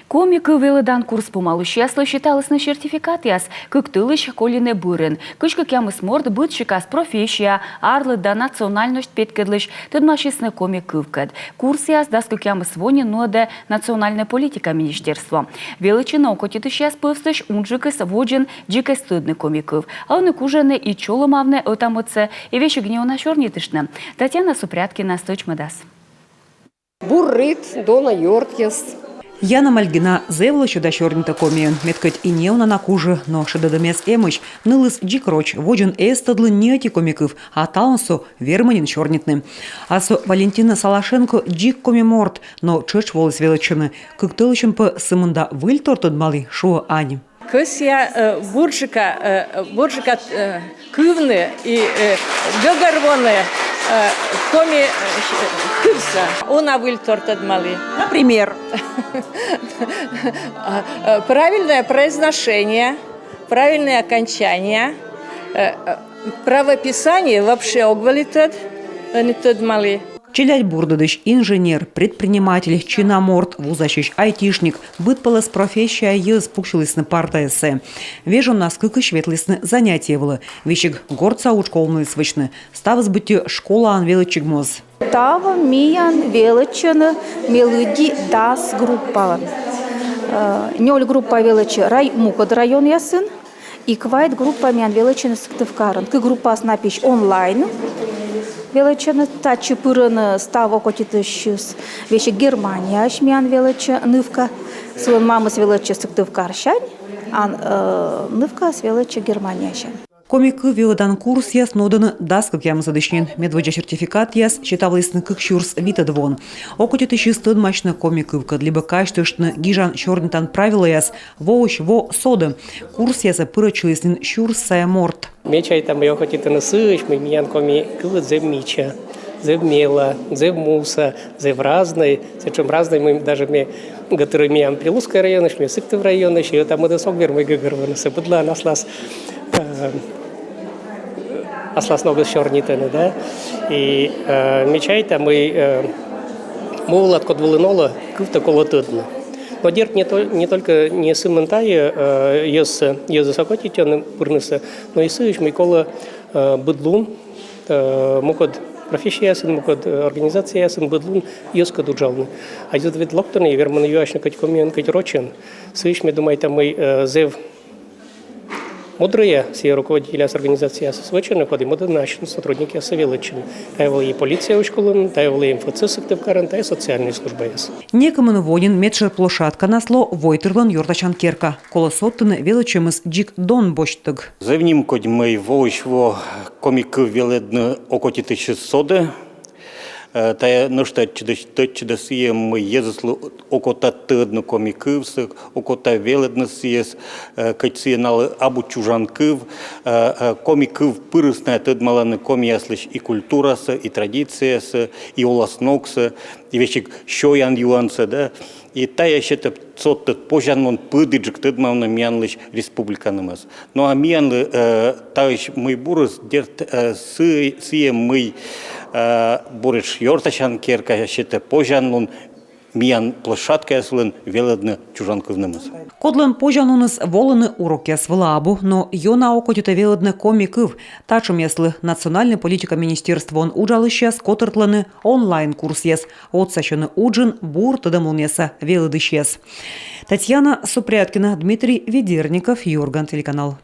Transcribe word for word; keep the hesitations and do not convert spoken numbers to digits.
Коми кыв велӧдан курс помалысьяслы сеталісны сертификатъяс. Кык тӧлысь колины бӧрын кызь кӧкъямыс морт быд сикас профессия, арлыд да национальность петкӧдлысь тӧдмасисны коми кывкӧд. Курсъяс дас кӧкъямыс во нин нуӧдӧ национальнӧй политика министерство. Велӧдчыны окотитысьяс пӧвстысь унджыкыс водзын дзик эз тӧдны коми кыв. А ӧні кужӧны и чолӧмавны ӧта-мӧдсӧ, и весиг неуна сёрнитыштны. Татьяна Супряткина стӧчмӧдас. Бур рыт, дона ёртъяс. Яна Мальгина зэв лӧсьыда сёрнитӧ комиӧн, мед кӧть и неуна на кужӧ, но шедӧдӧмъяс эмӧсь. Нылыс дзик роч, водзын эз тӧдлы ни ӧти коми кыв, а талун со вермӧ нин сёрнитны. А со Валентина Салашенко дзик коми морт, но тшӧтш воліс велӧдчыны. Кык тӧлысьӧн пӧ сы мында выльтор тӧдмалі, шуӧ ань. Кӧсъя, э, бурджыка, э, бурджыка, э, кывны и, э, гӧгӧрвоны, э, коми, э, кывсӧ. Уна выльтор тӧдмалі. Например? А, э, правильное произношение, правильное окончание, э, э, правописание вообще ог вӧлі тӧд, э, не тӧдмалі. Челядь бурдӧдысь, инженер, предприниматель, чина морт, вузасьысь, айтишник — быдпӧлӧс профессия йӧз пуксьылісны партаясӧ. Вежоннас кыкысь ветлісны занятие вылӧ. Весиг гортса удж ковмыліс вӧчны. Ставыс быттьӧ школаын велӧдчиг моз. Таво миян велӧдчӧны, ме лыдди, дас группаын. Э, нёль группа велӧдчӧ рай-, мукӧд районъясын. И квайт группа миян велӧдчӧны Сыктывкарын. Кык группаыс на пиысь онлайн велӧдчӧны. Татчӧ пырӧны став окотитысьыс весиг Германияысь миян велӧдчӧ нывка. Сылӧн мамыс велӧдчӧ Сыктывкарсянь, а, э, нывкаыс велӧдчӧ Германиясянь. Коми кыв велӧдан курсъяс нуӧдӧны дас кӧкъямысӧдысь нин. Медводдза сертификатъяс сетавлісны кык сюрс витӧд воын. Окотитысьыс тӧдмасьны коми кывкӧд либӧ казьтыштны гижан-сёрнитан правилӧяс. Воысь во содӧ. Курсъясӧ пырӧдчыліс нин сюрс сайӧ морт. Ме чайта, мый окотитӧны сыысь, мый миян коми кывйыс зэв мича, зэв мела, зэв муса, зэв разнӧй, сэтшӧм разнӧй, мый даже ме гӧтырӧй, миян Прилузскӧй районысь, ме Сыктыв районысь, и ӧта-мӧдыс ог вермӧй гӧгӧрвоны, сы быдлаын аслас, э, аслас ногыс сёрнитӧны, да. И, э, ме чайта, мый, э, му вылад код вылын олӧ, кывтӧ колӧ тӧдны. Но дерт не тол-, не только не сымын тайӧ, э, йӧзсӧ, йӧзыс окотитӧны пырнысӧ, но и сыысь, мый колӧ, э, быд лун, э, мукӧд профессияясын, мукӧд, э, организацияясын быд лун йӧзкӧд уджавны. А йӧз ведь локтӧны и вермӧны юасьны кӧть комиӧн, кӧть рочӧн. Сыысь ме думайта, мый, э, зэв мудрӧя сійӧ руководительяс организацияясыс вӧчӧны, коді мӧдӧдӧны ассьыныс сотрудникъяссӧ велӧдчыны. Тайӧ вӧлі и полиция уськӧдлӧн, тайӧ вӧлі и МФЦ Сыктывкарын, тайӧ социальнӧй службаяс. Некымын во нин медшӧр площадканас лоӧ войтырлӧн ёртасян керка. Колӧ содтыны, велӧдчӧмыс дзик дон босьттӧг. Зэв нимкодь, мый воысь во коми кыв велӧдны окотитысьыс содӧ. Э, тайӧ нӧшта тӧдчӧдӧ, тӧдчӧдӧ сійӧ, мый йӧзыслы окота тӧдны коми кывсӧ, окота велӧдны сійӧс, э, кӧть сійӧ налы абу чужан кыв, э, э, коми кыв пырыс найӧ тӧдмалӧны комияслысь и культурасӧ, и традициясӧ, и оласногсӧ, и весиг сёян-юансӧ, да. И тайӧ сетӧ содтӧд позянлун пыдіджык тӧдмавны миянлысь республиканымӧс. Ну а миянлы, э, таысь мый бурыс, дерт, э, сы-, сійӧ, мый, э, буретш ёртасян керка сетӧ позянлун миян площадкаяс вылын велӧдны чужан кывнымӧс. Кодлӧн позянлуныс волыны урокъяс вылӧ абу, но ёна окотитӧ велӧдны коми кыв. Татшӧмъяслы национальнӧй политика министерствоын уджалысьяс котыртлӧны онлайн-курсъяс. Отсасьӧны уджын бур тӧдӧмлунъяса велӧдысьяс. Татьяна Супряткина, Дмитрий Ведерников, «Юрган» телеканал.